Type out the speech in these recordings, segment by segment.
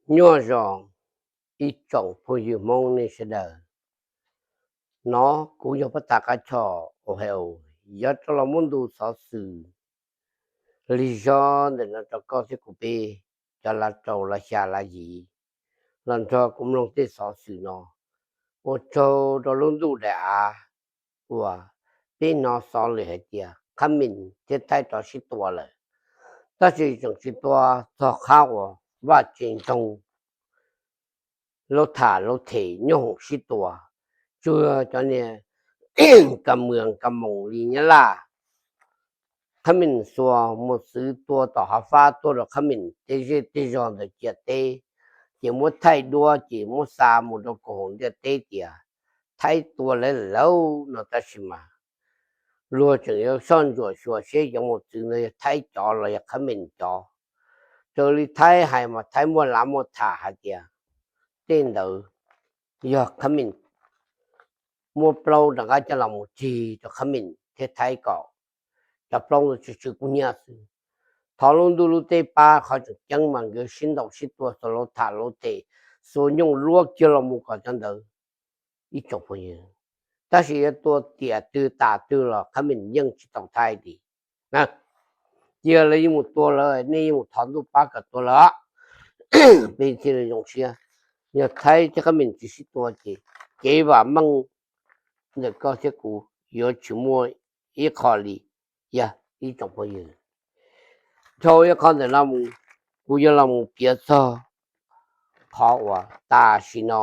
Nyob zoo ib tsoom phooj ywg Hmoob nej sawv daws. No kuv yog Pab Tag Qab Choj Ohio, yuav rov los muab ntu xov xwm lig zog ntawm no rau koj thiab kuv peb cov lav rau lav xya lav yim los nrog kuv mloog tej xov xwm no. Ua tsaug rau lub ntuj daim av uas peb hnov xov lwm hais tias Khab Mim thiab Thaib rov sib tua lawm, tab sis tseem tsis tua txog qhab uas vaj tse ntoo lub tham lub them nyoob hoom sib tua. Tsuas cov niag ka mws ka moos li Nyab Laj, Khab Mim xuas mus txwv tua tom hav fab tuaj rau Khab Mim tej zej tej zog ntawm ciam teb, ces muab thaij duab ces muab xa mus rau koom haum ntiaj teb tias Thaib tua lawv lawm no. Tab sis mas luag tseem yuav soj ntsuam xyuas seb cov mus txwv ntawd yog Thaib cov los yog Khab Mim cov. Raws li Thaib hais mas Thaib muaj lav muaj tham hais tias tej ntawd yog Khab Mim muab plaub rov qab coj los mus rig rau Khab Mim thiab Thaib kom cov plaub ntawd tsw tsw kub hnyiab xwb. Thov lub ntuj lub teb pab, qhov tseem ceeb mas nkawd sib ntaus sib tua xuas lub tham lub them, xuas nyooj luab kiag los mus kom cov ntawd ib tsoom phooj ywg. Tab sis yuav tua tiam twg tas twg los Khab Mim yeej tsis tau Thaib li. Cia lawv yeej mus tua lawv, nej yeej mus thov ntuj pab kom tua lawv. Peb thiaj li zoo siab. Yog Thaib thiab Khab Mim tsis sib tua ces kev vam meej ntawm koj thiab kuv yuav tsis muaj ib qho li. Yog ib tsoom phooj ywg, dhau ib qho ntawm no mus, kuv yuav los mus piav txog qhov uas tam sim no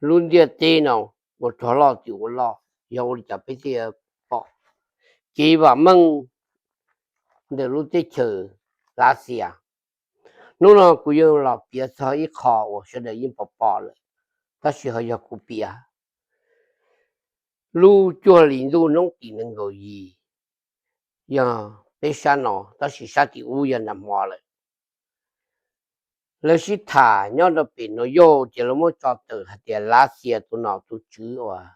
lub ntiaj teb no ua rog loj tim ua loj, yog ua li cas peb thiaj pom kev vam meej ntawm lub teb chaws Lav Xias. Hnub no kuv yuav los piav txog ib qho uas sawv daws yeej pom pom lawm, tab sis ho yog kuv piav. Lub cuaj hli ntuj hnub tim nees nkaum yim, yog peb sab no, tab sis sab tim ub yog nag hmo lawm. Lawv sib tham nyob rau pem New York ces lawv muab tso tawm hais tias Lav Xias tus nom tus tswv uas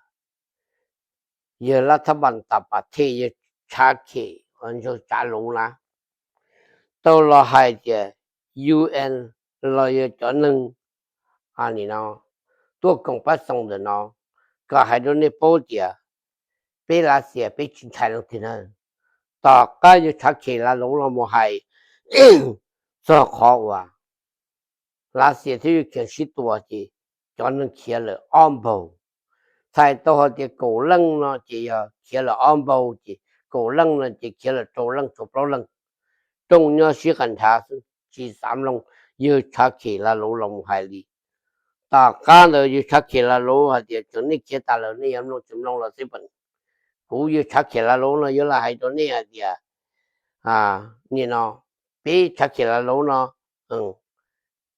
yawg Lab Thab Npas Tas Pas Thej, yawg tshav khem uas ntsaws tsav luv na, tau los hais tias U N los yog cov neeg nim no tuaj koom pab xoo ntawm no kom hais rau nej paub tias peb Lav Xias peb tsis ntshai leej twg na. Tom qab yawg tshav khem Lav Luv los mus hais txog qhov uas Lav Xias thiab Ukraine sib tua ces cov neeg khiav lawm ob npaug. Txhais tau hais tias kaum leej no ces yog khiav lawm ob npaug, ces kaum leej no ces khiav lawm rau leej txog plaub leej. Rooj nyob sib qas nrhav xwb tsis xav mloog yawg tshav khem Lav Luv los mus hais li. Tom qab ntawd yawg tshav khem Lav Luv hais tias tseem nej khiav tas lawm nej yuav mloog tsis mloog los xij peem. Kuv yawg tshav khem Lav Luv no yuav los hais rau nej hais tias nim no peb tshav khem Lav Luv no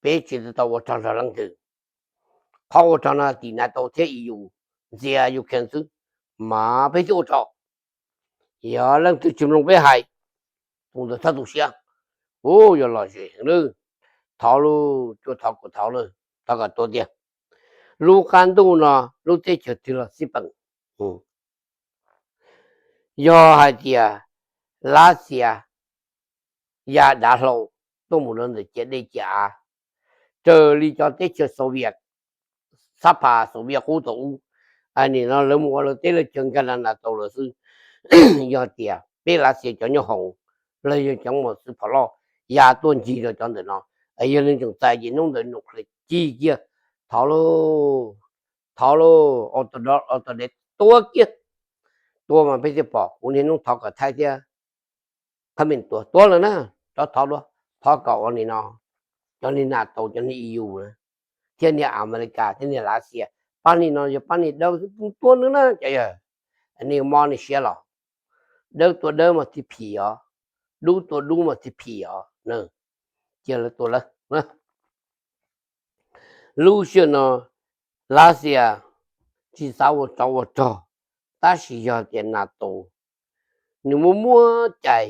peb tsis tau ua rog nrog leej twg. Qhov ua rog no tim NATO thiab E U ntxias Ukraine xwb mas peb thiaj ua rog. Yog leej twg tsis mloog peb hais, tus ntawd txhob tu siab. Ub, yuav lom zem heev lawm. Thov lauj, tuaj thov kom thov lauj, thov kom tua tiag. Lub qab ntuj no lub teb chaws twg los xij peem. Yog hais tias Lav Xias ya dav hlau tuaj mus rau ntawm ciam dej ciam av, raws li cov teb chaws Soviet, sab pas Soviet qub thaum ub, nim no lawv mus ua lawv teb lawv chaw nkag na na tau lawm xwb. Yog tias peb Lav Xias cov nyooj hoom los yog cov mos txwv phom loj ya tuaj ncig rau cov ntawm no, yog li tseem txais ces hnub ntawd nuclear ci kiag. Thov lauj, thov lauj, auto death tua kiag. Tua mas peb thiaj pom. Kuv niaj hnub thov kom Thaib thiab Khab Mim tua, tua lawm na, rov thov dua, thov kom ua nim no cov niag NATO, cov niag E U na, thiab niag Amelikas thiab niag Lav Xias, pab niag no yog pab niag dawb xwb, tua nws na cov yawg. Niag mob niag siab los, dawb tua dawb mas thiaj phim os, dub tua dub mas thiaj phim os. Cia lawv tua lawv. Lub sij hawm no Lav Xias tsis xav ua tsov ua rog, tab sis yog tias NATO nws muaj muaj cai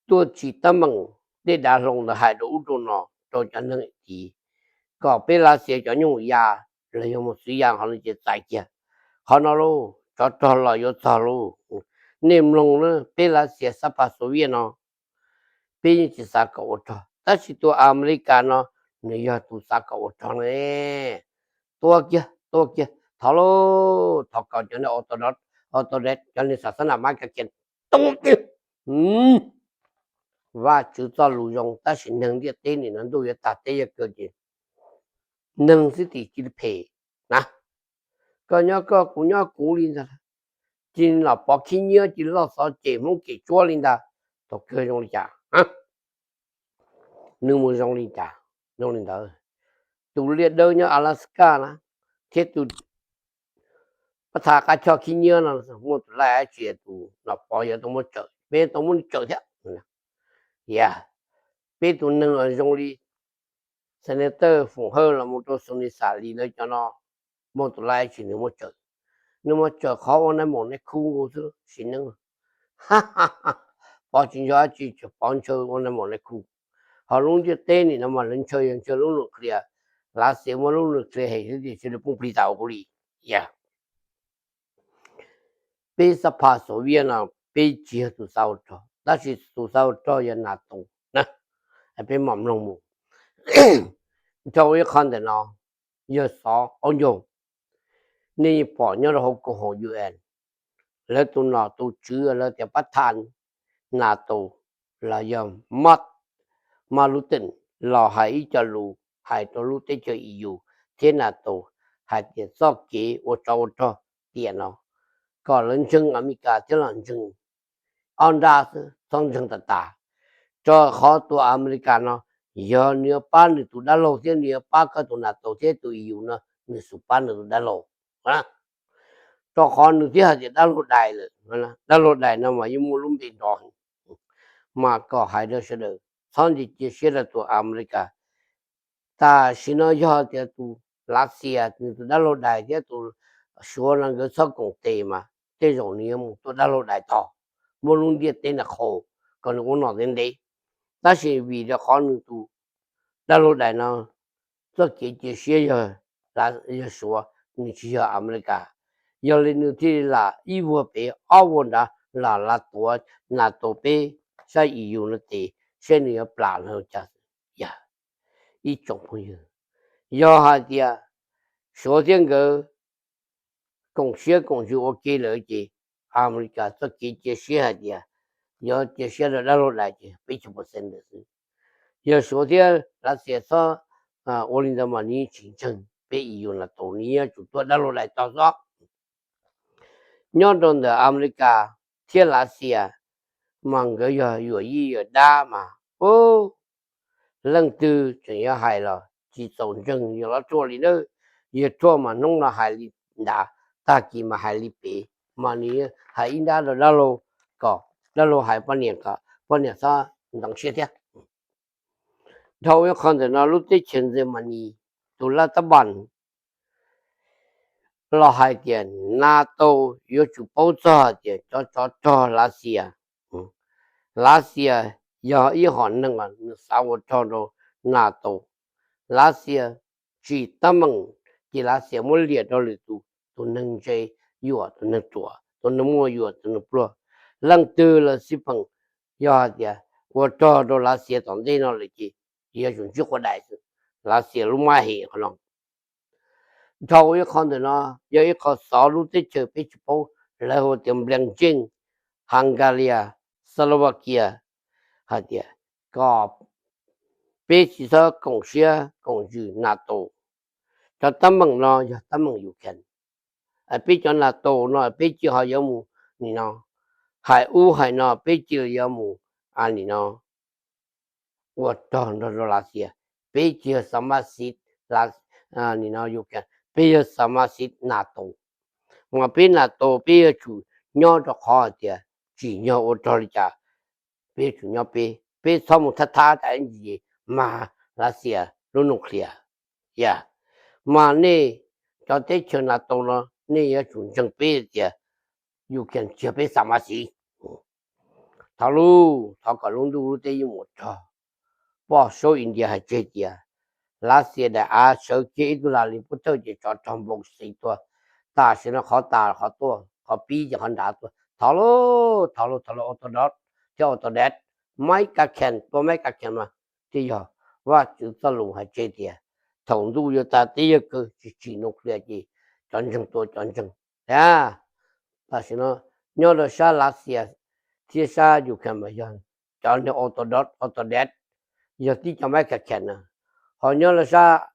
tuaj tsim teeb meem tej dav hlau ntawd hais rau ub rau no rau cov neeg tid, kom peb Lav Xias cov nyooj ya los yog mos txwv ya qhov no ces txais kiag. Qhov no lauj, tsov rog los yuav txog lauj. Nej mloog na, peb Lav Xias sab pas Soviet no peb yeej tsis xav kom ua rog, tab sis tus Amelikas no nws yog tus xav kom ua rog ne. Tua kiag, tua kiag, thov lauj, thov kom cov niag auto, auto, cov niag xav xab nam mab ka kiag, tua kiag. Vajtswv txoj lus zoo, tab sis neeg ntiaj teb nim no ntuj yuav tag teb yuav kawg ces neeg xwb tim cia li phem na. Koj nyob koj, kuv nyob kuv li ntag. Cia li los pov khib nyiab, cia li loj xov cem Hmoob cem Suav li ntag. Thaum kawg zoo li cas? Nws mus zoo li cas? Zoo li ntawd, tus liaj dawb nyob Alaska na, thiab tus pab tha qab choj khib nyiab no, muaj tus laij dab tsi tus Nom Pov yuav tau muab tsawm, peb tau muab nws tsawm thiab. Yog peb tus neeg zoo li Senator Foom Hawj los mus rau Xus Nis Xam Lis lawv cov no, muaj tus laij dab tsi nws muab tsawm? Nws muab tsawm qhov ua nais maum nais khu nkaus xwb sim neej. Pov tsis ntshaw dab tsi, tsuas pov ntshaw ua nais maum nais khu. Ho lub ntiaj teb nim no mas lawv ntshaw yog ntshaw lub nuclear, Lav Xias muaj lub nuclear hem xwb tiam sis lawv poob plig tas ua kuv li. Yog peb xab pha Xov Viaj no, peb tsis yog tus xav ua rog, tab sis tus xav ua rog yog NATO na. Peb mam mloog mus. Dhau ib qho ntawm no, yog xov ob ncaug, nej pom nyob rau hauv koom haum U N, lawv tus nom tus tswv lawv tias pab tha NATO los yog Mark Rutte los hais ib co lus hais rau lub teb chaws E U thiab NATO hais tias txoj kev ua tsov ua rog tiam no kom lawv ntseeg Amelikas thiab los ntseeg ob nrab xwb, txhob ntseeg tas tas. Rau qhov tus Amelikas no yog nws yuav pab nws tus dab laug thiab nws yuav pab koj tus NATO thiab tus E U no, nws xub pab nws tus dab laug. Rau qhov nws twb hais tias dab laug dais lawm, dab laug dais no mas yeej muaj lub npe nrov, mas kom hais rau sawv daws txhob ntsia cia siab rau tus Amelikas. Tam sim no yog tias tus Lav Xias nws tus dab laug dais thiab tus Suav no nkawd txhob koom tes mas tej zaum nws yuav mus tua dab laug dais tog, muab lub ntiaj teb no qhaus kom nws ua nom ntev ntev. Tab sis vim rau qhov nws tus dab laug dais no txoj kev cia siab yog Suav, nws tsis yog Amelikas, yog li nws thiaj li lam ib vuag pem ob vuag nrad los lam tuav NATO peb sab E U no tes, saib nws yuav plam los cas. Yog ib tsoom phooj ywg, yog hais tias Suav thiab nkawd koom siab koom ntsws ua ke lawm ces Amelikas txoj kev cia siab hais tias yuav cia siab rau dab laug dais ces peb caug percent ntawd xwb. Yog Suav thiab Lav Xias txhob ua li ntawd mas nws yeej tsis ntseeg peb E U NATO, nws yuav tsum tua dab laug dais tog xwb. Nyob rau ntawm Amelikas thiab Lav Xias mas nkawd yog yuam yij yuam dab mas, leej twg tseem yuav hais los tsis txaus ntseeg yawg Lob Ruaj li na. Yawg Ruaj mas hnub no hais li nrad, tag kis mas hais li pem, mas nws hais ib nrab rau dab laug, kom dab laug hais poj niam kom poj niam txhob ntxeev siab thiab. Dhau ib qho ntawm no lub teb chaws Germany, tus Lauterbach los hais tias NATO yuav tsum paub txog hais tias cov tsov rog Lav Xias, Lav Xias yog ib hom neeg uas nws xav ua rog rau NATO. Lav Xias tsim teeb meem ces Lav Xias muab liam rau lwm tus, tus neeg ntse yuam tus neeg ruam, tus neeg muaj yuam tus neeg pluag. Leej twg los xij peem yog hais tias ua rog rau Lav Xias tom ntej no lawm ces yuav tsum ntsib quav daim xwb. Lav Xias lub mab hem qhov no. Dhau ib qho ntawm no yog ib qho xov lub teb chaws peb tsis paub, lawv hu tias nplees nceej, Hungary, Slovakia, hais tias kom peb tsis txhob koom siab koom ntsws NATO. Cov teeb meem no yog teeb meem Ukraine. Peb cov NATO no peb cia ho yuav mus nim no hais ub hais no, peb cia li yuav mus nim no ua rog nrog rau Lav Xias. Peb tsis yog xa mab xiv nim no Ukraine, peb yog xa mab xiv NATO. Mas peb NATO peb yuav tsum nyob rau qhov hais tias tsim nyog ua rog li cas peb yuav tsum nyob peb, peb txhob mus thab thab tas ib ntsis mag Lav Xias lub nuclear. Yog mas nej cov teb chaws NATO no nej yuav tsum ntseeg peb tias Ukraine tsis yog peb xa mab xiv. Thov lauj, thov kom lub ntuj lub teb yeej mus rog. Poj saub India hais tseg tias Lav Xias daim av sawv kiag ib tug lag li pub thawj ces tsov rog npau xiv tuaj. Tam sim no qhov tas qhov tuaj, qhov pib ces qhov nrad tuaj. Thov lauj, thov lauj, thov lauj, auto dot thiab auto det, maiv ka khees tua maiv ka khees mas thiaj yog Vajtswv txoj lus hais tseg tias thaum ntuj yuav tag teb yuav kawg, tsis tsim nuclear ces cov ntseeg tua cov ntseeg. A, tam sim no nyob rau sab Lav Xias thiab sab Ukraine mas yog cov niag Orthodox, Orthodox, yog tib co mab ka khas na. Ho nyob rau sab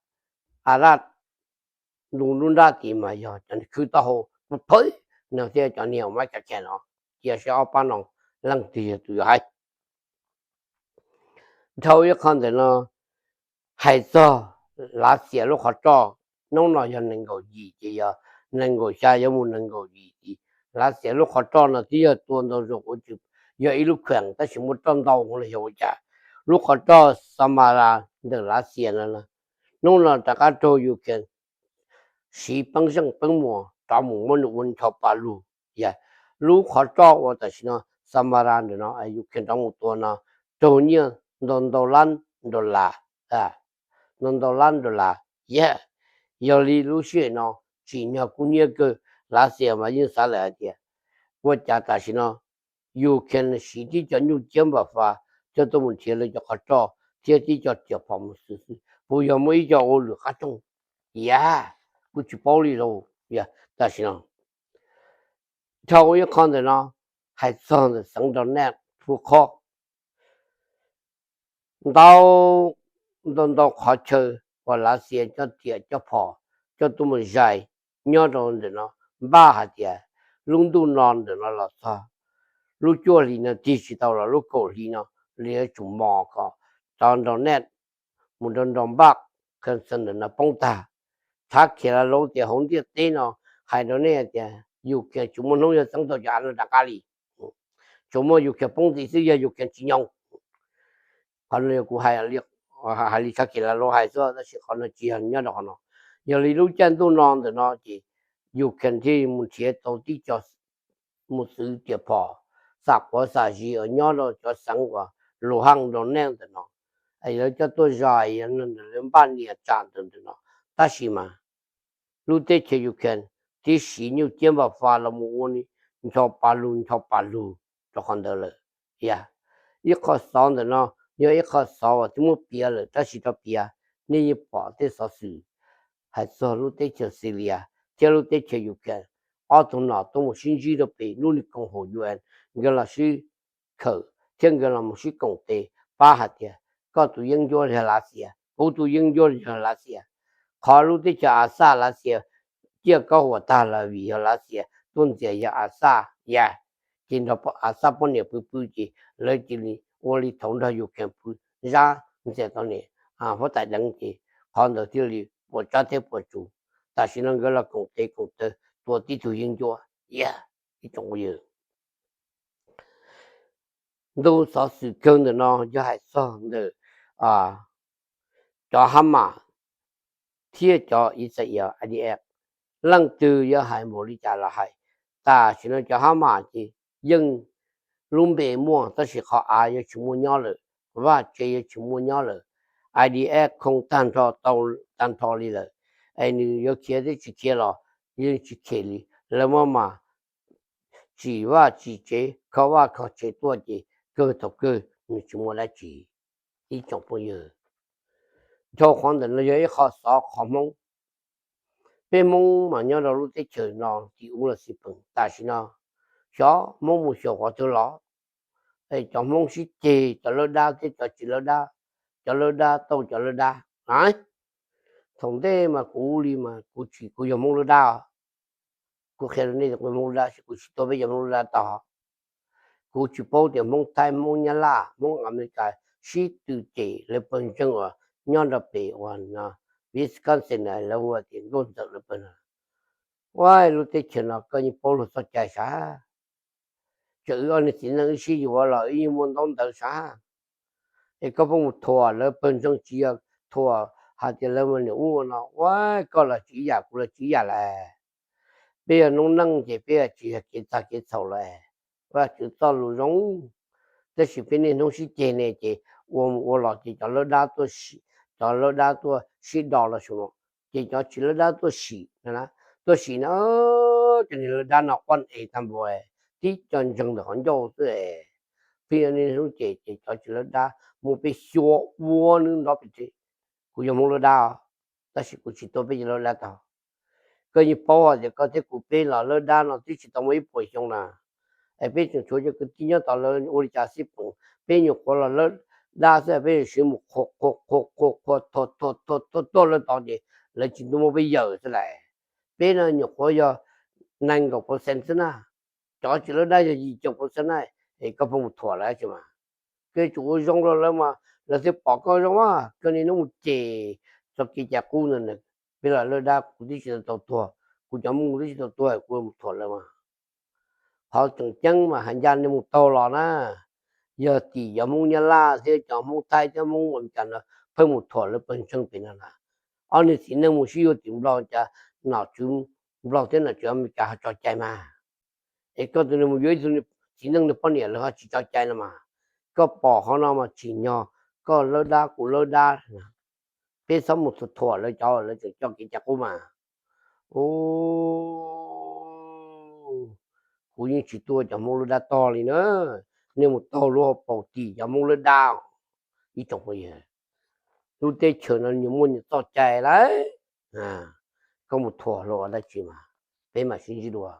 Arab ntu nruab nrab tid mas yog cov niag khwb taub hau pawg pawg no thiab cov niag mab ka khas no. Cia saib ob pab no leej twg yog tus yuav hais. Dhau ib qho ntawm no hais txog Lav Xias lub qhov roj, hnub no yog nees nkaum yim ces yog nees nkaum xya yuav mus nees nkaum yim tid. Lav Xias lub qhov roj no twb yog tua ntau zaus kuv tsis, yog ib lub kheem tab sis muaj roj ntau los yog ua cas. Lub qhov roj Samara ntawm Lav Xias no, hnub no rov qab raug Ukraine siv peeb zeej peeb muas rov mus muab nws ua ncho pa lug. Yog lub qhov roj uas tam sim no Samara ntawm no Ukraine rov mus tua no raug nyiaj ntau ntau lab dollar, ntau ntau lab dollar. Yog, yog li lub sij hawm no tsim nyog kub hnyiab kawg, Lav Xias mas yeej xav lawm hais tias ua cas tam sim no Ukraine siv tib co nyuj ciab npam fas coj tuaj mus nrhiav lawv cov qhov roj thiab tib co riam phom mus xwb xwb, puas yog muaj ib co ua lwm qab rooj? Yog, kuj tsis paub li lauj. Yog tam sim no dhau ib qho ntawm no hais txog ntawm xeev Donetsk Luhansk, ntau ntau ntau qhov chaw uas Lav Xias coj riam coj phom coj tuaj mus zais nyob rau ntawm no, npaj hais tias lub ntuj no ntawm no los txog lub cuaj hlis no tig tsis tau los lub kaum hlis no li yuav tsum mos kom cov Donetsk mus rau Donbas, Kherson ntawm no poob tag. Txhab khiav la lub tias hauv ntiaj teb no hais rau nej tias Ukraine tsis muaj hnub yuav txeeb tau cov av no rov qab li. Tsuas muaj Ukraine poob ntxiv xwb, yog Ukraine tsis nyob. Qhov no yog kuv hais li txhab khiav la lub hais xwb tab sis qhov no tsis yog nyob rau qhov no. Yog li lub caij ntuj no ntawm no ces Ukraine thiaj mus nrhiav tau tib co mus xwv riam phom xam quav xam zis uas nyob rau cov xeev uas Luhansk, Donetsk ntawm no, es lawv coj tuaj zais, lawv npaj nias tsam ntawm ntawm no. Tab sis mas lub teb chaws Ukraine twb siv nyuj ciab npam fas los mus ua ncho pa lug ncho pa lug rau qhov ntawd lawm. Yog ib qho xov ntawm no yog ib qho xov uas twb muab piav lawm tab sis tau piav, nej yeej pom tej xov xwm hais txog lub teb chaws Syria thiab lub teb chaws Ukraine, ob tug nom tuaj mus sib ntsib rau pem lub niag koom haum U N, nkawd los sib khawm thiab nkawd los mus sib koom tes pab hais tias koj tus yeeb ncuab yog Lav Xias, kuv tus yeeb ncuab yog Lav Xias. Qhov lub teb chaws Av Xaj Lav Xias ciaj koj huam tag los vim yog Lav Xias tuaj ntxias yog Av Xaj, yog ces nrog Av Xaj poj niam pw pw ces lawv cia li ua li thaud nrog Ukraine pw, Zab ntxias tau niam huab tais deev ces qhov ntawd thiaj li puas tsab thiab puas tsuv. Tam sim no nkawd los koom tes koom taw tua tib tug yeeb ncuab. Yog ib tsoom phooj ywg, ntu xov xwm kawg ntawm no yog hais txog ntawm cov Hamas thiab cov Israel I D F, leej twg yuav hais npaum li cas los hais. Tam sim no cov Hamas ces yeej lub npe muaj tab sis qhov av yuav tsis muaj nyob lawm, vaj tse yuav tsis muaj nyob lawm, I D F khoo tag nrho tau tag nrho li lawm. Es nws yuav khiav thiab tsis khiav los yeej tsis khem li. Lawv muab mas tsim vaj tsim tsev, kho vaj kho tsev tuaj ces kawg thaum kawg nws tsis muaj dab tsi. Ib tsoom phooj ywg, dhau qhov ntawm no yog ib qho xov qhov Hmoob. Peb Hmoob mas nyob rau lub teb chaws no tim ub los xij peem tam sim no, xyov Hmoob mus xyuas qhov twg los, cov Hmoob sib ceg cov lawb dab thiab cov tsis lawb dab, cov lawb dab tau cov lawb dab. Thaum ntej mas kuv li mas kuv tsis, kuv yog Hmoob lawb dab. Kuv qhia rau nej kuv yog Hmoob lawb dab, kuv tsis tuaj peb cov Hmoob lawb dab tau. Kuv tsis paub tias Hmoob Thaib, Hmoob Nyab Laj, Hmoob Amelikas sib tw cem lawv pawg ntseeg uas nyob nrog pem uas Wisconsin lawv hu tias Nkauj Ntxawm lawv pawg no. Ua lub teb chaws no koj yeej paub luag txoj cai sav. Txawm wb ob niag txiv neej wb sib yuav los wb yeej muaj ntaub ntawv sav. Es koj pheej mus thuam lawv pawg ntseeg, tsis yog thuam hais tias lawv mus niam ub no, ua koj los tsis ib yam kuv los tsis ib yam lawm. Peb yog noob neej ces peb tsis yog kev txag kev txhaum lawm. Vajtswv txoj lus zoo, tab sis peb niaj hnub sib ceg ne ces ua mus ua los ces cov lawb dab tuaj, cov lawb dab tuaj sib do los saum no, ces cov tsis lawb dab tuaj sim, tuaj sim na, cov niag lawb dab no quaj es tag npaum, tib co ntseeg ntawm qhov ncauj xwb es Peb yog niaj hnub ces ces cov tsis lawb dab muab peb xyuas ua nws nrov pes tsawg. Kuv yog Hmoob lawb dab, tab sis kuv tsis tua peb cov lawb dab tag. Koj yeej paub hais tias koj thiab kuv peb los lawb dab no twb tsis tau muaj ib puas xyoo na. Es peb tseem tshuav cov kwv tij nyob tom lawv ua li cas xij poom, peb nyuam qhuav los lawb dab xwb peb siv mus qhuas qhuas qhuas qhuas thuam thuam thuam lawv tod ces lawv tsis ntuj muab peb yawm xwb lawm. Peb no nyuam qhuav yog nees nkaum percent xwb na, cov tsis lawb dab yog yim caum percent na, es koj pheej mus thuam lawv tsis mas. Koj tsum ua zoo rau lawv mas lawv thiaj pom koj zoo mas. Koj niaj hnub mus cem txog kev cai qub ntawd, peb los lawb dab kuv twb tsis tau tuag, kuv cov Hmoob twb tsis tau tuag kuv mus thuam lawv mas. Qhov tseem ceeb mas hais ncaj nej mus taug los na, yog tim cov Hmoob Nyab Laj thiab cov Hmoob Thaib thiab Hmoob Amelikas no pheej mus thuam lawv pawg ntseeg pem no na. Ob niag txiv neej mus sib yuav tim Nplog cas nom tswv Nplog thiab nom tswv Amelikas ho tso cai mas, es koj tus niag mus yuav ib tug txiv neej niag poj niam lawv ho tsis tso cai no mas. Koj pom qhov no mas tsim nyog koj lawb dab kuv lawb dab. Peb txhob mus thuam lawv cov lawv tseem coj kev cai qub mas. Kuv yeej tsis tua cov Hmoob lawb dab tog li na. Nej mus taug lub hauv paus tim cov Hmoob lawb dab. Ib tsoom phooj ywg, lub teb chaws no nyias muaj nyias txoj cai lawm. Koj mus thuam hlo ua dab tsi mas, peb mam sib ntsib dua.